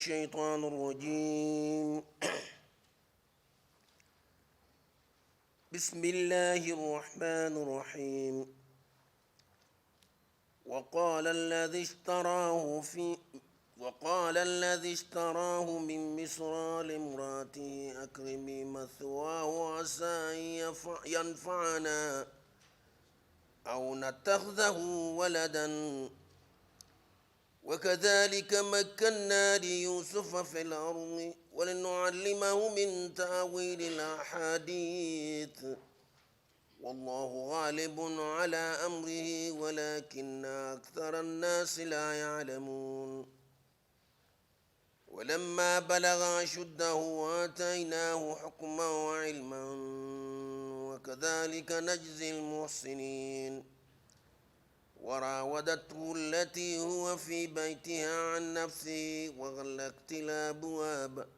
الشيطان الرجيم بسم الله الرحمن الرحيم وقال الذي اشتراه في وقال الذي اشتراه من مصر لامرأته أكرمي مثواه عسى أن ينفعنا أو نتخذه ولدا وكذلك مكنا ليوسف في الأرض ولنعلمه من تأويل الأحاديث والله غالب على أمره ولكن أكثر الناس لا يعلمون ولما بلغ أشده آتيناه حكما وعلما وكذلك نجزي المحسنين وراودته التي هو في بيتها عن نفسه وغلقت الأبواب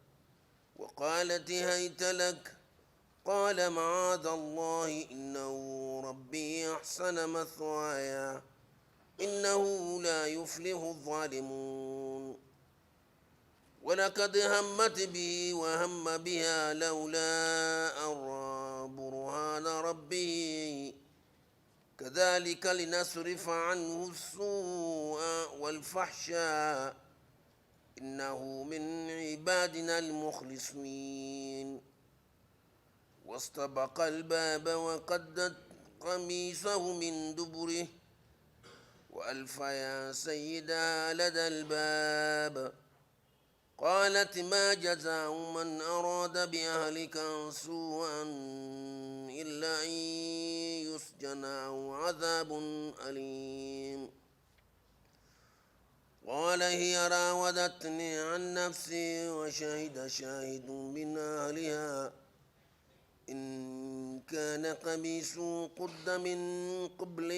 وقالت هيت لك قال معاذ الله إنه ربي أحسن مثواي إنه لا يفلح الظالمون ولقد همت به وهم بها لولا أن رأى برهان ربه كذلك لنصرف عنه السوء والفحشاء إنه من عبادنا المخلصين واستبق الباب وقدت قميصه من دبره وألف يا سيدا لدى الباب قالت ما جزاء من أراد بأهلك سوءا إلا أن يسجن أو عذاب أليم قال هي راودتني عن نفسي وشهد شاهد من أهلها إن كان قميص قد من قبل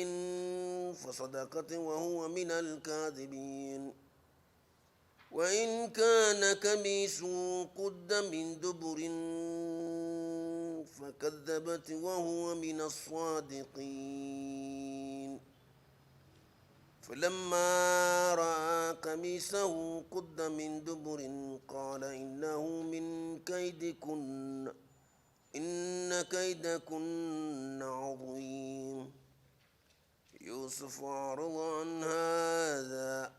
فصدقت وهو من الكاذبين وإن كان قميص قد من دبر فكذبت وهو من الصادقين فلما رأى قميصه قد من دبر قال إنه من كيدكن إن كيدكن عظيم يوسف أعرض عن هذا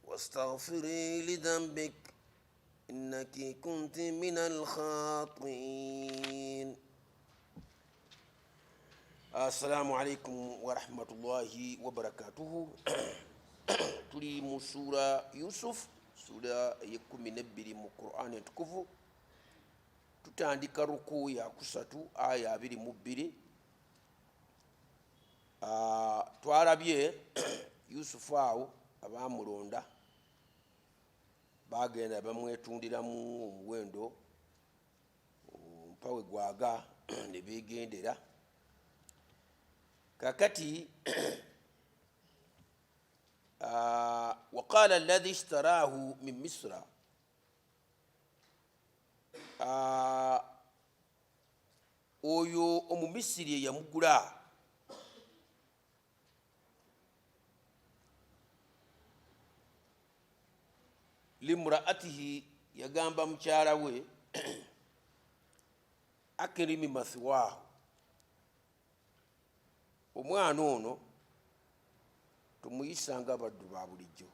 واستغفري لذنبك إنك كنت من الخاطئين Assalamu alaikum warahmatullahi wabarakatuhu. Tuli mu suura Yusuf, suura eyekumi nebbiri mu Qur'ani entukuvu. Tutandika ruku yakusatu aya 22. Twalabye Yusufu awo abamulonda bagenda bamwetundiramu omuwendo mpawe gwaga ne begendera. Kakati waqala alladhi ishtarahu min Misra, oyo Omumisiri eyamugula limraatihi, yagamba mukyala we akrimi mathwahu, omwana ono tumuyisa nga abaddu ba bulijjo,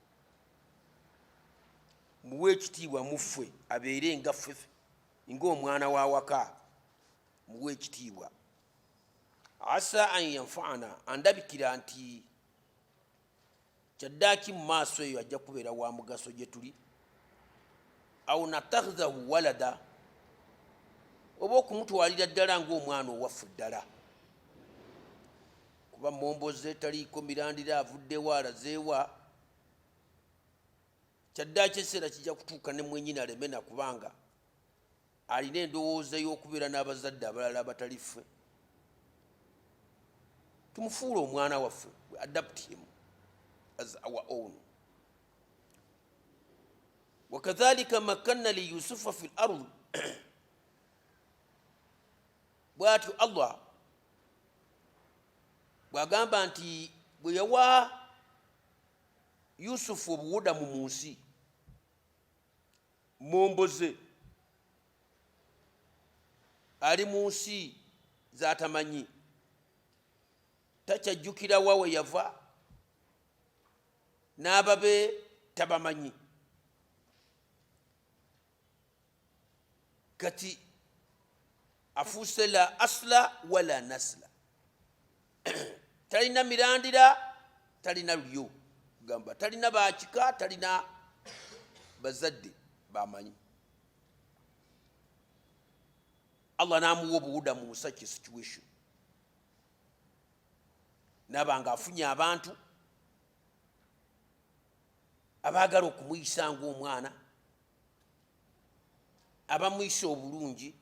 muwe ekitiibwa muffe abeere nga ffe ng'omwana wa waka, muwe ekitiibwa. Asa an yanfaana, andabikira nti kyaddaaki mu maaso eyo ajja kubeera wa mugaso gye tuli, au natakhidhahu walada, oba okumutwalira ddala ng'omwana owaffe ddala, kuba momboze taliiko mirandira, avuddewo alazeewa. Kyaddaaki ekiseera kijja kutuuka ne mwenyini aleme na kubanga alina endowooza y'okubeera n'abazadde abalala abatali ffe. Tumufuule omwana waffe, we adapt him as our own. Wakadhalika makanna li Yusufa fi lard, bwatyo Allah bw'agamba nti bwe yawa Yusufu obuwudamu mu nsi. Momboze ali mu nsi z'atamanyi, takyajjukira wa we yava, n'ababe tabamanyi. Kati afuuse la asla wala nasla, talina mirandira, talina lulyo, gamba talina bakika, talina bazadde bamanyi. Allah n'amuwa obuwuda mu such a situation, naba nga afunye abantu abaagala okumuyisa ng'omwana, abamuyisa obulungi,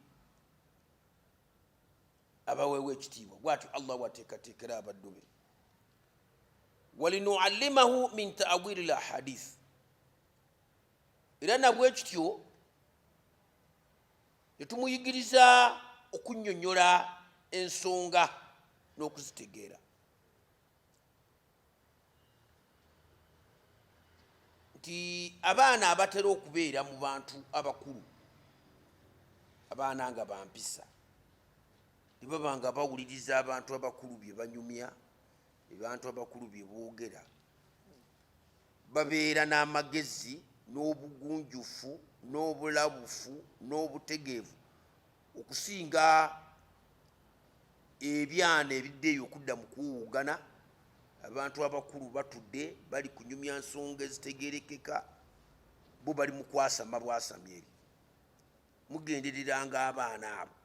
abaweewa ekitiibwa. Bwatyo Allah wateekateekera abaddu be. Walinuallimahu min taawili lahadith, era nabwe kityo netumuyigiriza okunyonyola ensonga n'okuzitegeera. Nti abaana abatera okubeera mu bantu abakulu, abaana nga bampisa, ne baba nga bawuliriza abantu abakulu bye banyumya, abantu abakulu bye boogera, babeera n'amagezi n'obugunjufu n'obulabufu n'obutegeevu okusinga ebyana ebidde eyo okudda mu kuwuwugana. Abantu abakulu batudde bali kunyumya nsonga ezitegerekeka, bo bali mu kwasama bwasami. Eri mugendereranga abaana abo,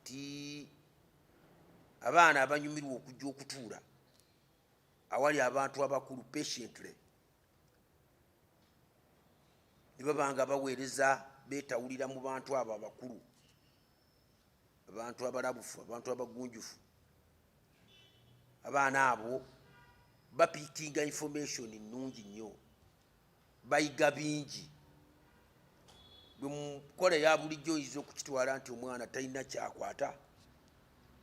nti abaana abanyumirwa okujja okutuula awali abantu abakulu patiently, ne baba nga baweereza, beetawulira mu bantu abo abakulu, abantu abalabufu, abantu abagunjufu, abaana abo bapiikinga information nnungi nnyo, bayiga bingi. Bwe mukola eya bulijjo oyinza okukitwala nti omwana talina kyakwata,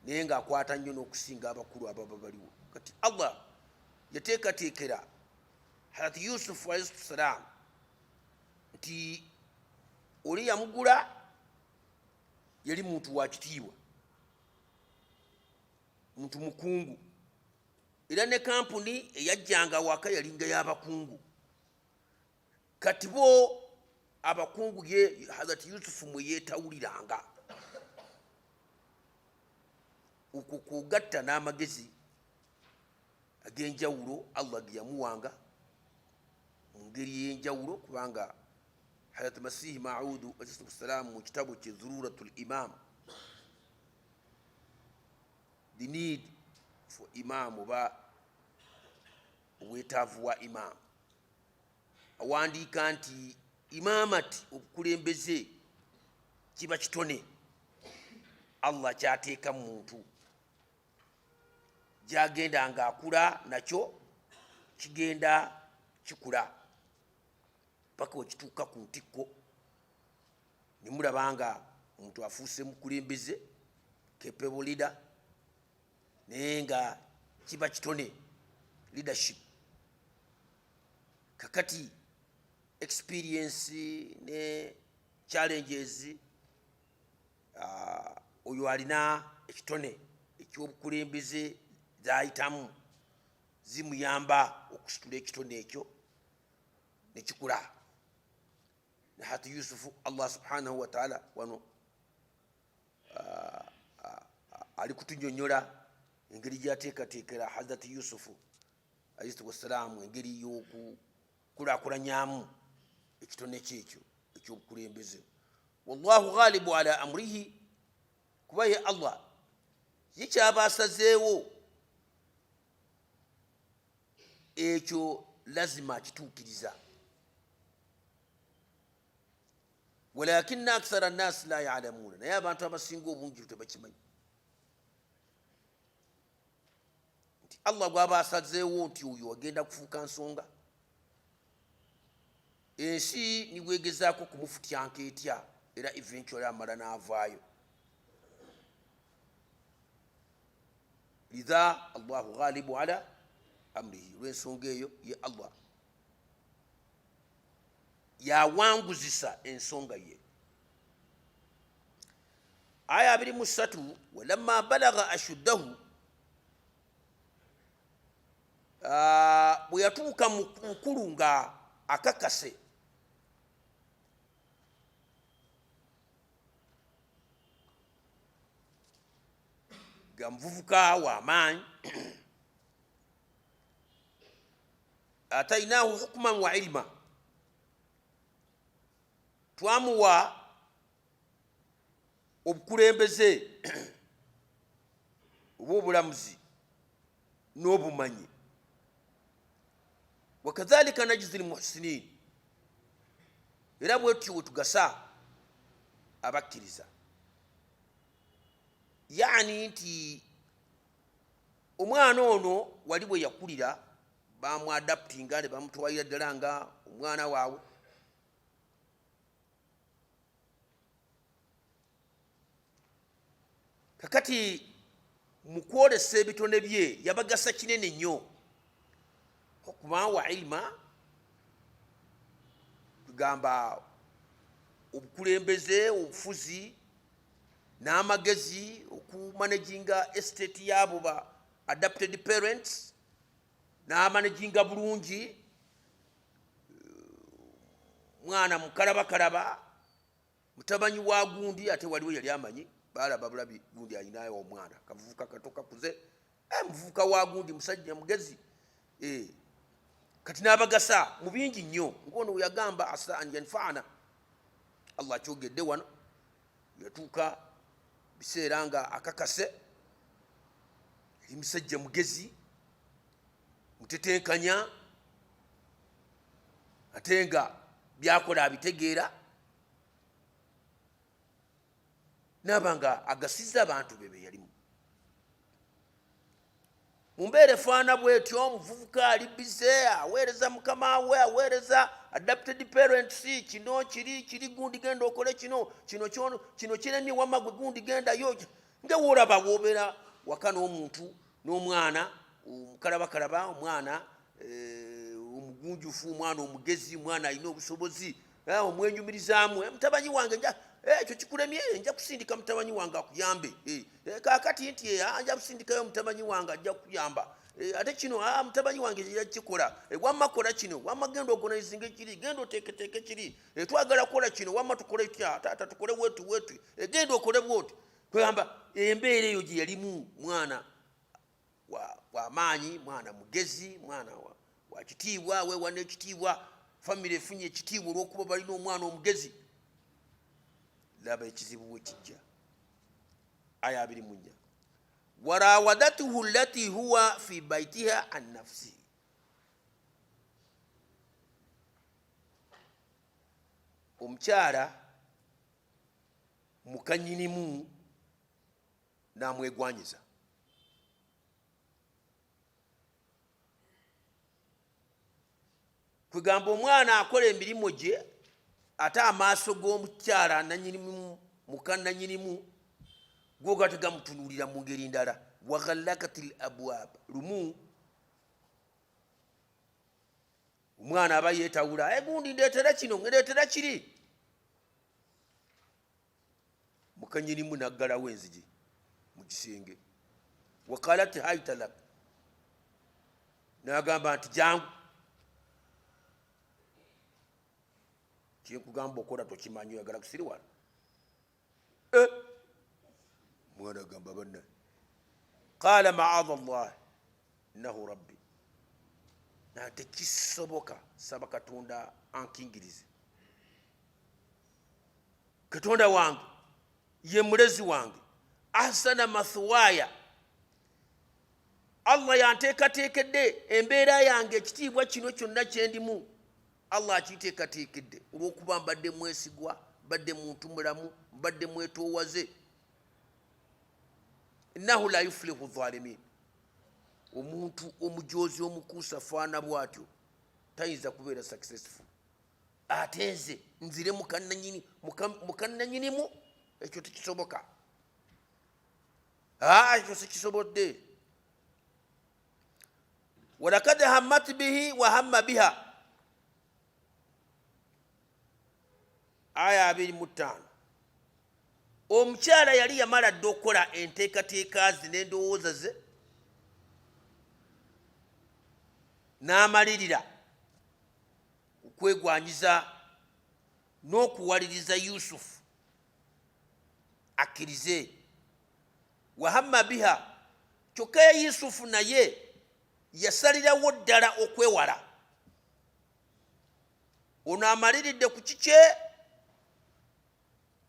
naye ng'akwata nnyo n'okusinga abakulu ababa baliwo. Kati Allah yateekateekera Hazrat Yusufu alayhi salaamu nti oli yamugula yali muntu wa kitiibwa, muntu mukungu, era ne kampuni eyajjanga waka yalinga y'abakungu. Kati bo abakungu ye Hazrat Yusufu mwe yeetawuliranga, okwo kwogatta n'amagezi ag'enjawulo Allah ge yamuwanga mu ngeri ey'enjawulo, kubanga Hazrat Masihi Maudu alaihi mu kitabo kye Dhururatul Imam, the need for imam, oba obwetaavu bwa imam, awandiika nti imamati, obukulembeze, kiba kitone Allah kyateeka mu muntu, gyagenda ng'akula nakyo kigenda kikula paka wekituuka ku ntikko, nemulaba nga omuntu afuuse mukulembeze, capable leader, naye nga kiba kitone leadership. Kakati experience ne challenges, oyo alina ekitone ekyobukulembeze zayitamu zimuyamba okusitula ekitone ekyo nekikula. Nahati Yusufu, Allah subhanahu wataala wano ali kutunyonyola engeri gyateekateekera Hazrati Yusufu alayhi wassalaamu, engeri y'okukulakulanyamu ekitone kyekyo ekyobukulembeze. Wallahu ghalibu ala amrihi, kuba ye Allah ye kyaba asazeewo ekyo lazima akituukiriza. Walakina akthara nnasi la yalamuuna, naye abantu abasinga obungi tebakimanyi nti Allah gwaba asazeewo nti oyo agenda kufuuka nsonga, ensi nibwegezaako kumufutyanka etya, era eventually amala n'avaayo. Lidha Allahu ghalibu ala amrihi, olw'ensonga eyo ye Allah Yawanguzisa ensonga ye. Aya 23, walamma balaga ashuddahu, bwe yatuuka mu bukulu nga akakase, nga muvubuka w'amaanyi, atainahu hukman wa ilma, twamuwa obukulembeze oba obulamuzi n'obumanyi. Wakadhalika najizi lmuhsinin, era bwetutyo wetugasa abakkiriza. Yani nti omwana ono wali bwe yakulira bamuadaptinga ne bamutwalira ddala nga omwana waabwe. Kakati mu kwolesa ebitone bye yabagasa kinene nnyo, okuba wa ilima, kugamba obukulembeze, obufuzi n'amagezi, okumanaginga estate yaabo ba adapted parents, n'amanaginga bulungi mwana mukalabakalaba mutabanyi wa gundi. Ate waliwo yali amanyi, balaba bulabi gundi alinayo omwana kavubuka kato kakuze, muvubuka wa gundi musajja mugezi. Kati n'abagasa mu bingi nnyo, ngono weyagamba asa an yanfaana. Allah akyogedde wano, yatuuka biseera nga akakase, eri musajja mugezi, mutetenkanya, ate nga byakola abitegeera, naaba nga agasiza abantu be beyalimu. Mu mbeera efaana bwetyo, omuvubuka ali bize aweereza mukama we, aweereza adapted parents, kino kiri kiri, gundi genda okole kino, kino kyono, kino kiremye, wamma gwe gundi gendayo. Nga woolaba wobeera waka n'omuntu n'omwana omukalabakalaba, omwana omugunjufu, omwana omugezi, omwana alina obusobozi, omwenyumirizaamu, mutabanyi wange, ekyo kikulemye, nja kusindika mutabanyi wange akuyambe. Kakati nti nja kusindikayo mutabanyi wange ajja kukuyamba. Ate kino mutabanyi wange yakikola, wamma kola kino, wamma genda organizinga ekiri, genda oteeketeeke kiri, twagala kukola kino, wamma tukole tya taata, tukole wetu wetu, genda okole bwoti. Kwegamba embeera eyo gye yalimu, mwana wamaanyi, mwana mugezi, mwana wa kitiibwa, weewa n'ekitiibwa, famire efunye ekitiibwa olw'okuba balina omwana omugezi. Laba ekizibu we kijja. Aya 24, warawadatuhu llati huwa fi baitiha an nafsihi, omukyala mukanyinimu n'amwegwanyiza. Kwegamba omwana akola emirimu gye, ate amaaso g'omukyala nanyinimu, muka nanyinimu, go gate gamutunuulira mu ngeri ndala. Waghalakat l abwab. Lumu omwana aba yeetawula, egundi ndeetera kino, ndeetera kiri, mukanyinimu naggalawo enzigi mu kisenge. Wakalat haita lak, nagamba nti jangu, kyenkugamba okola tokimanyi, oyagala kusiriwala. Mwana agamba banna, qala maadha llah innahu rabbi, natekisoboka, saba Katonda ankingirize, Katonda wange ye mulezi wange, ahsana mathwaya, Allah yanteekateekedde embeera yange, ekitiibwa kino kyonna kyendimu Allah akiteekateekedde olw'okuba mbadde mwesigwa, mbadde muntu mulamu, mbadde mwetoowaze. Innahu la yuflihu dhalimin, omuntu omujoozi omukuusa faana bwatyo tayinza kubeera successful. Ate nze nzire mukannanyinimu, ekyo tekisoboka, ekyo sikisobodde. Walakad hammat bihi wa hamma biha. Aya 25, omukyala yali yamala dda okukola enteekateeka ze n'endowooza ze, n'amalirira okwegwanyiza n'okuwaliriza Yusufu akkirize. Wahamma biha, kyokka ye Yusufu naye yasalirawo ddala okwewala. Ono amaliridde ku kikye,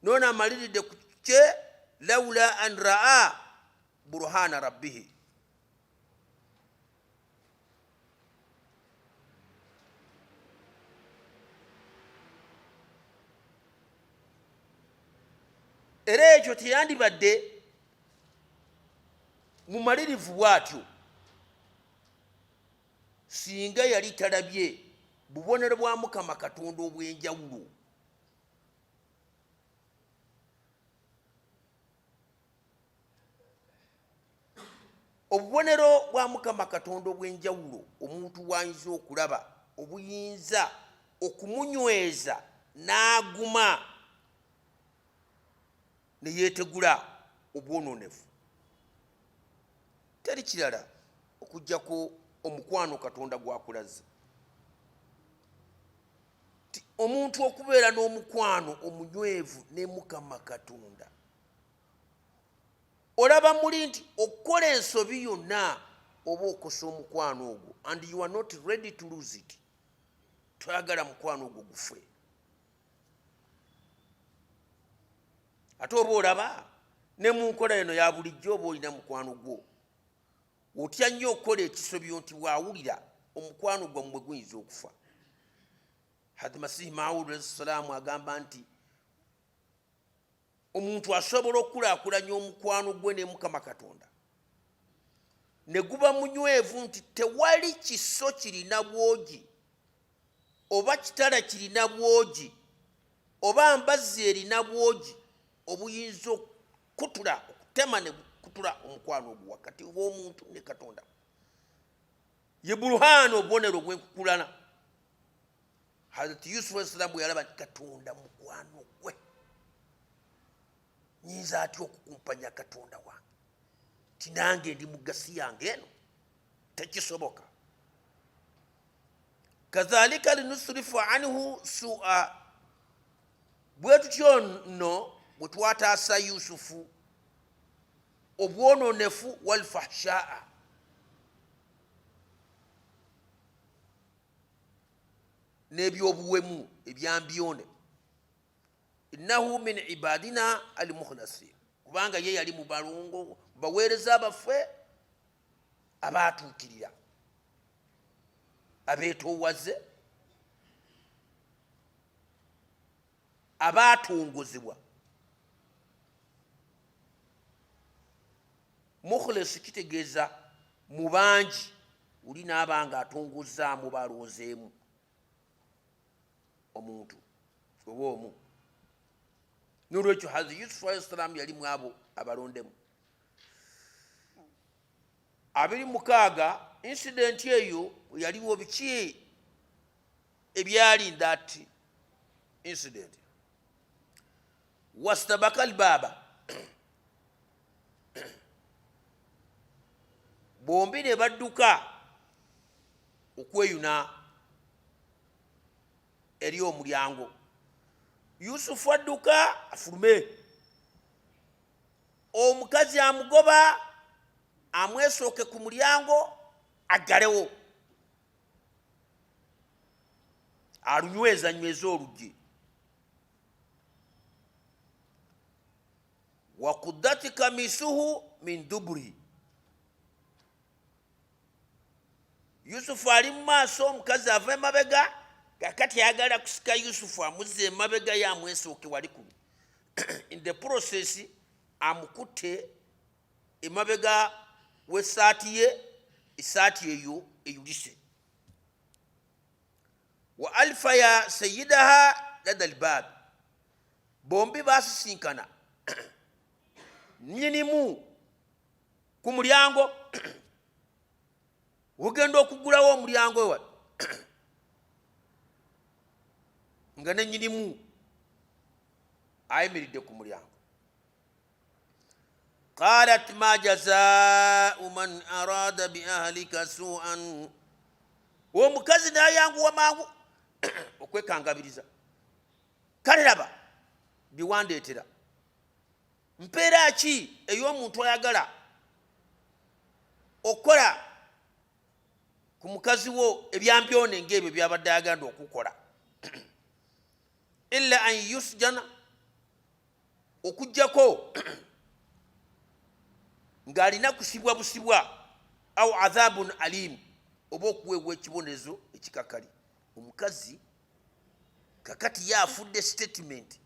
noono amaliridde ku kikye. Laula an raa burhana rabbihi, era ekyo teyandibadde mumalirivu bw'atyo singa yali talabye bubonero bwa Mukama Katonda obw'enjawulo. Obubonero bwa Mukama Katonda obw'enjawulo omuntu bw'ayinza okulaba obuyinza okumunyweza n'aguma ne yeetegula obwonoonefu teri kirala okuggyako omukwano Katonda gw'akulaze. Omuntu okubeera n'omukwano omunywevu ne Mukama Katonda, olaba muli nti okukola ensobi yonna oba okosa omukwano ogwo, and you are not ready to lose it. Toyagala mukwano ogwo gufe. Ate oba olaba ne mu nkola eno ya bulijjo, oba olina mukwano gwo, otya nnyo okukola ekisobyo nti bw'awulira omukwano gwammwe guyinza okufa. Hadhi Masihi Maud alaihi salaamu agamba nti omuntu asobola okukulaakulanya omukwano gwe ne Mukama Katonda ne guba munywevu nti tewali kiso kirina bwogi oba kitala kirina bwogi oba mbazzi erina bwogi obuyinza okukutula, okutema ne kutula omukwano ogwo wakati w'omuntu ne Katonda. Ye buruhaani, obubonero obwenkukulana. Hazrat Yusufu alayhi salamu bwe yalaba nti Katonda mukwano gwe, nyinza atya okukumpanya Katonda wange ti nange ndi mu gasi yange eno? Tekisoboka. Kadhalika linusrifu anhu sua, bwe tutyo nno bwe twataasa Yusufu obwononefu, walfahshaa, n'ebyobuwemu ebyambyone, innahu min ibadina al mukhlasin, kubanga ye yali mu balongo, baweereza baffe abaatuukirira, abeetoowaze, abaatongozebwa. Mukhlesi kitegeeza mu bangi, oli n'aba nga atongozzaamu oba alonzeemu omuntu oba omu. Nolwekyo Hazi Yusufu alaihi salaamu yali mu abo abalondemu. 26, incident eyo yaliwo biki ebyali in that incident? Wastabaka albaaba, bombi ne badduka okweyuna eri omulyango. Yusufu adduka afulume, omukazi amugoba amwesooke ku mulyango aggalewo, alunyweza nyweza oluggi. Wakuddati kamisuhu min duburi, Yusufu ali mu maaso, omukazi ava emabega, kakati ayagala kusika Yusufu amuzza emabega ye amwesooke wali ku in the process amukutte emabega w'essaati ye, essaati eyo eyulise. Wa alfaya sayidaha lada lbaabi, bombi basisinkana nyinimu ku mulyango. Ogenda okugulawo omulyango ewa nga nenyinimu. Ayimiridde ku mulyango. Qalat ma jazaau man arada bi ahlika suan. Omukazi n'ayanguwa mangu okwekangabiriza, kale laba biwandeetera mpeera ki ey'omuntu ayagala okukola ku mukazi wo ebyambyone ng'ebyo byabadde ayaganda okukola, illa an yusjana, okujjako ng'alina kusibwa busibwa, au adhabun alimu, oba okuweebwa ekibonerezo ekikakali. Omukazi kakati ye afudde statement,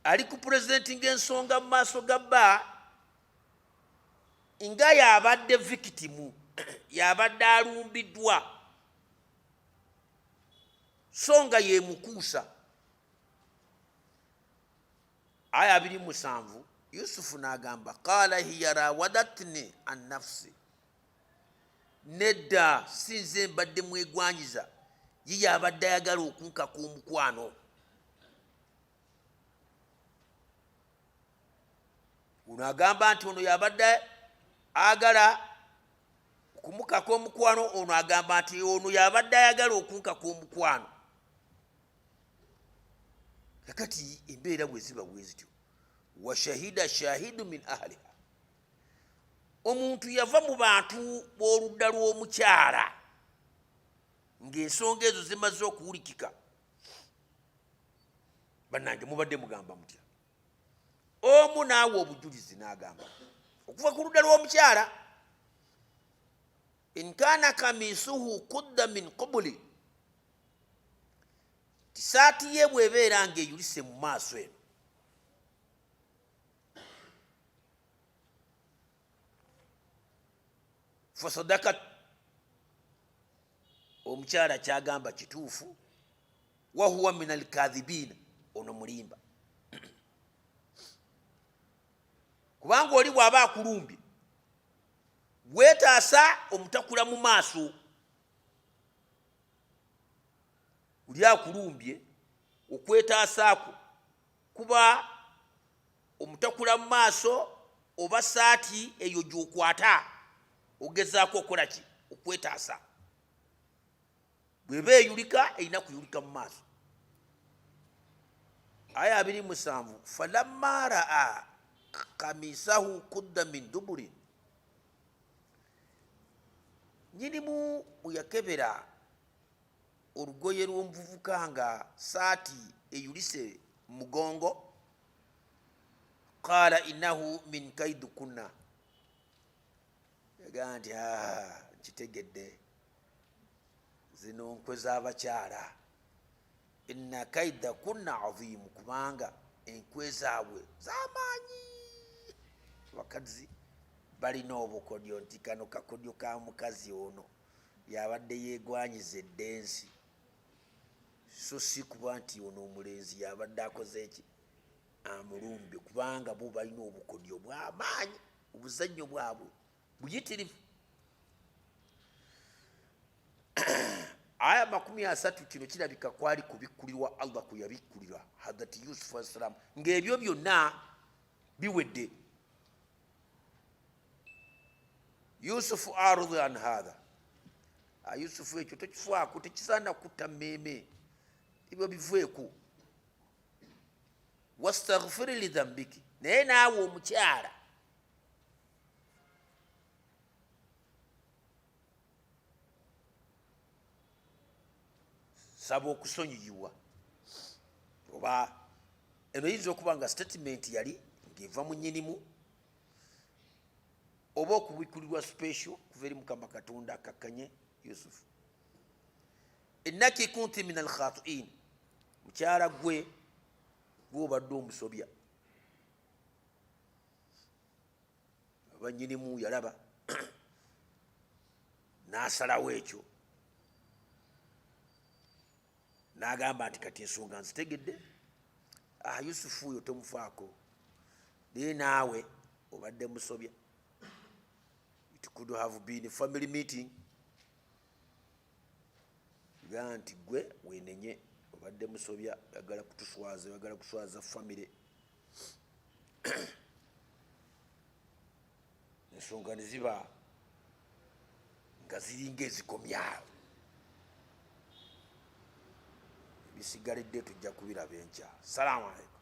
ali ku pulezidenti ng'ensonga mu maaso ga bba nga yabadde vikitimu, yabadde alumbiddwa, so nga yemukuusa. Aya 27, Yusufu n'agamba, qala hiya rawadatni an nafsi, nedda, si nze mbadde mwegwanyiza, ye yabadde ayagala okunkaka omukwano. Ono agamba nti ono yabadde agala okumukaka omukwano, ono agamba nti ono yabadde ayagala okunkaka omukwano. Kakati embeera bwe ziba bwe zityo, washahida shahidu min ahliha, omuntu yava mu bantu b'oludda lw'omukyala ng'ensonga ezo zimaze okuwulikika. Bannange, mubadde mugamba mutya? Omu naawe obujulizi n'agamba okuva ku ludda lw'omukyala, in kana kamisuhu kudda min qubuli, tisaati ye bw'ebeera ng'eyulise mu maaso eno, fasadakat, omukyala kyagamba kituufu, wahuwa min alkadhibina, ono mulimba, kubanga oli bw'aba akulumbye weetaasa omutakula mu maaso. Oli akulumbye, okwetaasaako kuba omutakula mu maaso oba saati eyo gy'okwata ogezaako okukola ki? Okwetaasa. Bw'eba eyulika erina kuyulika mu maaso. Aya 27, falamma raa kamisahu kudda min duburin, nyinimu bwe yakebera olugoye lw'omuvubuka nga saati eyulise mugongo, qala innahu min kaidu kunna, yagaa nti ah, nkitegedde, zino nkwe z'abakyala, inna kaida kunna aziimu, kubanga enkwe zaabwe z'amaanyi. Abakazi balina obukodyo nti kano kakodyo ka mukazi ono yabadde yeegwanyiza eddensi, so si kuba nti ono omulenzi yabadde akoze eki amulumbye, kubanga bo balina obukodyo bw'amaanyi, obuzannyo bwabwe buyitirivu. Aya 30, kino kirabika kwali kubikkulirwa Allah kwe yabikkulirwa Hazrati Yusufu alayhi salamu ng'ebyo byonna biwedde. Yusufu arudhi an hatha, Yusufu ekyo tokifaako, tekisaana kutta mmeeme, ebyo biveeko. Wastaghfiri lidhambiki, naye naawe omukyala saba okusonyiyibwa. Oba eno eyinza okuba nga statement yali ng'eva mu nnyinimu, oba okubikulirwa special kuva eri Mukama Katonda akakkanye Yusufu. Innaki kunti min alkhatiin, mukyala gwe gwobadde omusobya. Aba nnyinimu yalaba n'asalawo ekyo n'agamba nti kati ensonga nzitegedde, ah, Yusufu oyo tomufaako, naye naawe obadde musobya. It could have been a family meeting, gaa nti gwe wenenye. Mubadde musobya, oyagala kutuswaza, oyagala kuswaza famire. Ensonga ne ziba nga ziringa ezikomyawo, ebisigalidde tujja kubiraba enkya. Salaamu aleikum.